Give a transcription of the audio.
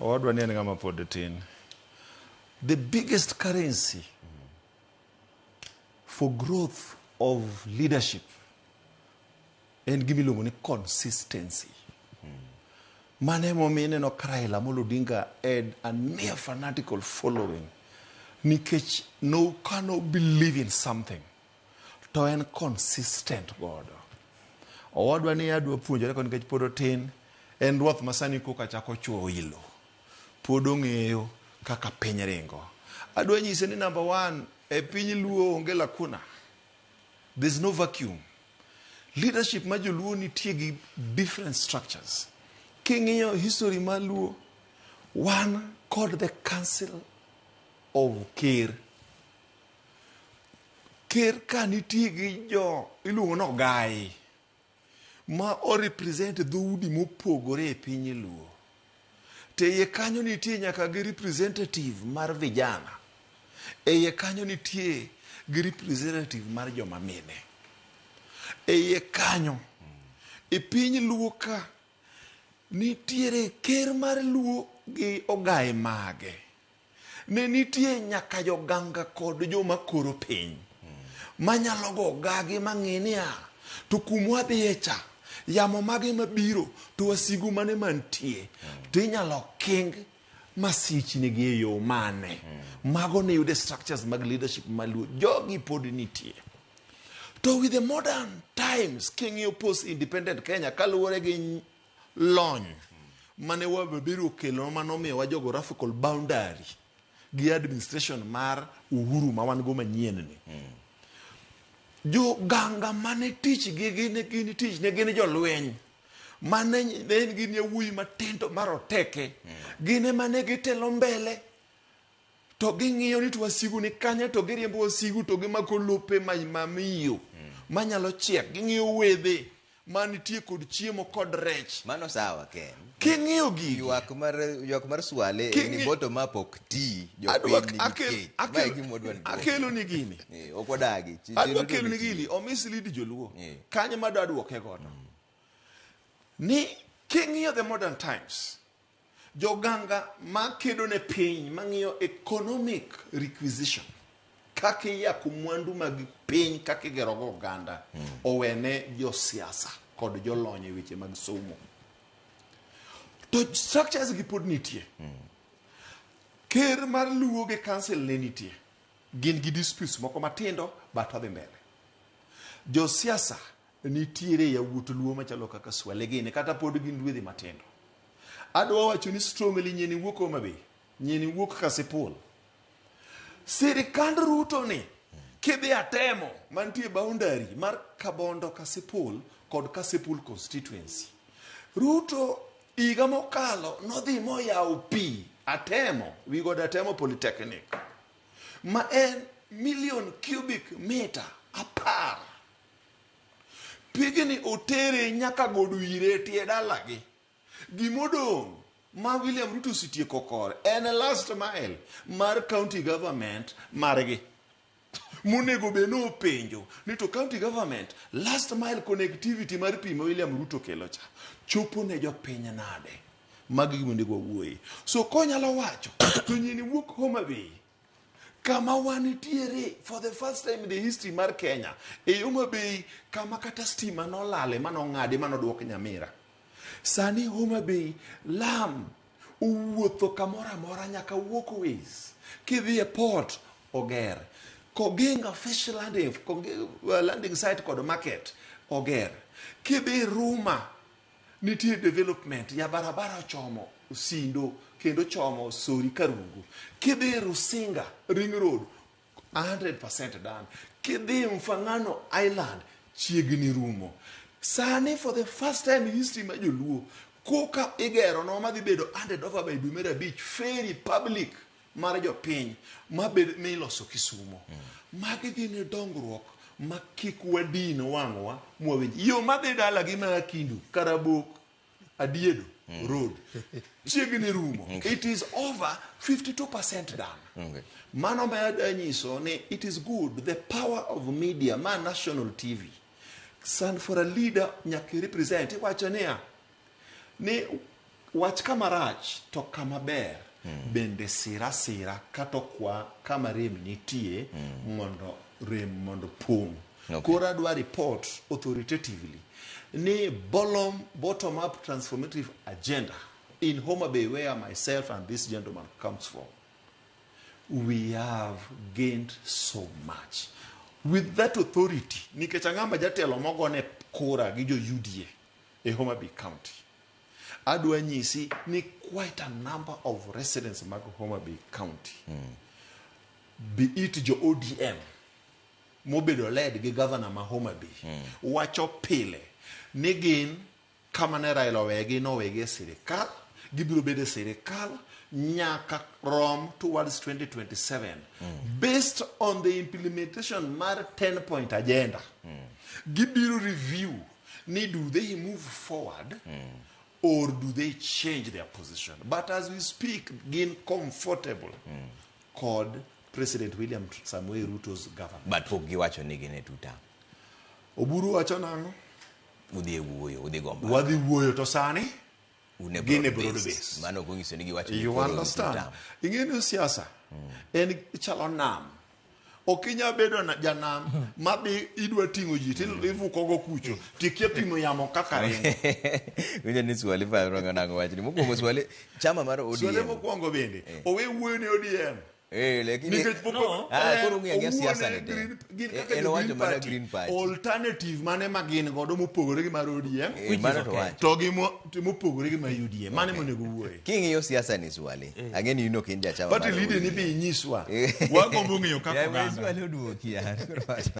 Owadwa ni en ng'ama pod tin. The biggest currency for growth of leadership en gima iluongo ni consistency. Mano emomiyo ineno ka Raila Amolo Odinga had a near fanatical following nikech no kano believe in something to en consistent godo. Owadwa ni adwa puonjore kode nikech pod otin, en ruoth ma sani koka chako chuo ilo. Pod ong'eyo kaka piny ringo. Adwa nyise ni number one, e piny Luo onge lacuna. There's no vacuum. Leadership ma joluo nitie gi different structures. King'iyo history mar Luo, wan kod the council of ker. Ker ka nitie gi jo iluongo ni ogai ma o represent dhoudi mopogore e piny Luo. To e iye kanyo nitie nyaka gi representative mar vijana. E iye kanyo nitie gi representative mar joma mine. E iye kanyo, e piny Luo ka, nitiere ker mar Luo gi ogai mage. Ne nitie nyaka joganga kod joma koro piny manyalo go gagi mang'i niya to kumwa dhiye cha yamo mage mabiro to wasigu mane mantie to inyalo king masichni gi e yo mane. Mago ne yude structures mag leadership maluo jogi pod nitie. To with the modern times king'iyo post independent Kenya kaluwore gi lony mane wabeberu okelo mane omiyowa geographical boundary gi administration mar Uhuru ma wan go manyien ni. Joganga mane tich gi gin gin tich ne gin jolweny mane ne gin yawuoyi matindo maroteke gin ema ne gitelo mbele to ging'iyo ni to wasigu ni kanye to giriembo wasigu to gimako lope mamiyo manyalo chiek ging'iyo wedhe manitie kod chiemo kod rech. Mano sawa Ken. King'iyo gigi. Ywak mar Swale ni bottom up ok ti, jopiny nigi kech. Ma e gima wadwa ni duoki. Akelo ni gini. Ok wadagi. Adwa kelo ni gini, o mislead joluo. Kanyo ma adwoke godo. Ni king'iyo the modern times, joganga makedo ne piny mang'iyo economic requisition kaka iyako mwandu mag piny kaka igerogo oganda owene josiasa kod jolony e weche mag somo to structures gi pod nitie. Ker mar Luo gi council ne nitie, gin gi disputes moko matindo but odhi mbele. Josiasa nitiere yawuot Luo machalo kaka Swale gini kata pod gin ruedhi matindo. Adwa wacho ni strongly nyieni wuok Homa Bay, nyieni wuok Kasipul. Sirikand Ruto ni kidhi atemo mantie boundary mar Kabondo Kasipul kod Kasipul constituency. Ruto higa mokalo nodhi moyawo pi atemo wi god Atemo Polytechnic ma en million cubic meter 10. Pigni otere nyaka god Wire e tie dalagi. Gimodong' ma William Ruto osetieko kore en last mile mar county government margi. Monego bed ni openjo ni to county government last mile connectivity mar pi ma William Ruto kelo cha chopo ne jopiny nade? Magi gima onego wawuoye. So konyalo wacho to nyini wuok Homa Bay kama wanitiere for the first time in the history mar Kenya e Homa Bay kama kata stima nolale manong'adi manodwok Nyamira. Sani Homa Bay lam owuotho kamoro amora nyaka walkways. Kidhi e port oger. Koginga fish landing, landing site kod market oger. Kidhi Ruma nitie development ya barabara ochomo Sindo kendo chomo Sori Karungu. Kidhi Rusinga ring road 100% done. Kidhi Mfangano Island chiegni rumo. Sani for the first time in history ma joluo koka igero no madhi bedo handed over by dwe mar abich ferry public mar jopiny mabed miloso Kisumo. Magi gin dongruok ma kik wadin wang'wa mwawinj. Yo madhi dalagi ma Akindu, Karabok, Adiedo Road chiegni rumo. It is over 52% done. Mano ma adwa nyiso ni it is good the power of media ma national TV. Stand for a leader nyaka represent iwacho niya ni Wach kama rach to kama ber bende sir asira kata okwa kama rem nitie mondo rem mondo pong'. Okay. Koro adwa report authoritatively ni bolom, bottom up transformative agenda in Homa Bay where myself and this gentleman comes from. We have gained so much. With that authority, nikech ang'ama jatelo mogone kura gi jo UDA e Homa Bay County. Adwa nyisi ni quite a number of residents mag Homa Bay County, be it jo ODM mobedo led gi governor ma Homa Bay, wacho pile ni gin kama ne Raila owegi nowegi e sirikal, gibiro bedo e sirikal nyaka rom towards 2027 based on the implementation mar 10 point agenda. Gibiro review ni do they move forward or do they change their position. But as we speak, gin comfortable kod President William Samoei Ruto's government. But pok giwacho ni gin e two term. Oburu wacho nang'o? Udhi e wuoyo, udhi go mbaka. Wadhi wuoyo to sani Un e gin e broad broad base. base. Mano ok onyiso ni giwacho ni You koro un two understand? term. Ing'e ni siasa en chalo nam. Ok inyal bedo janam ma bi idwa ting'o ji to ivuko go kucho tikia pimo yamo kaka ringo. Winjo ni Swali paro nang'o wachni. Mokwongo Swali, chama mar ODM. Swali mokwongo bende, owe wuoyo ne ODM. Lakini Nikech pok No. Koro ung'eyo ang'eya owuone siasa ni te. Gin kaka En jo owacho Green mana Party. Green Party. Alternative mane ma gin godo mopogore gi mar ODM? Which is Mano to okay. wacho. To gi to mopogore gi mar UDA. Mane monego wuoye. King'iyo siasa ni Swali, ang'e ni in ok in jachama Party mar leader ni ODM. be inyiswa. Wagombo ng'eyo kaka Ya, oganda. Swali oduoki ya. Koro wacho.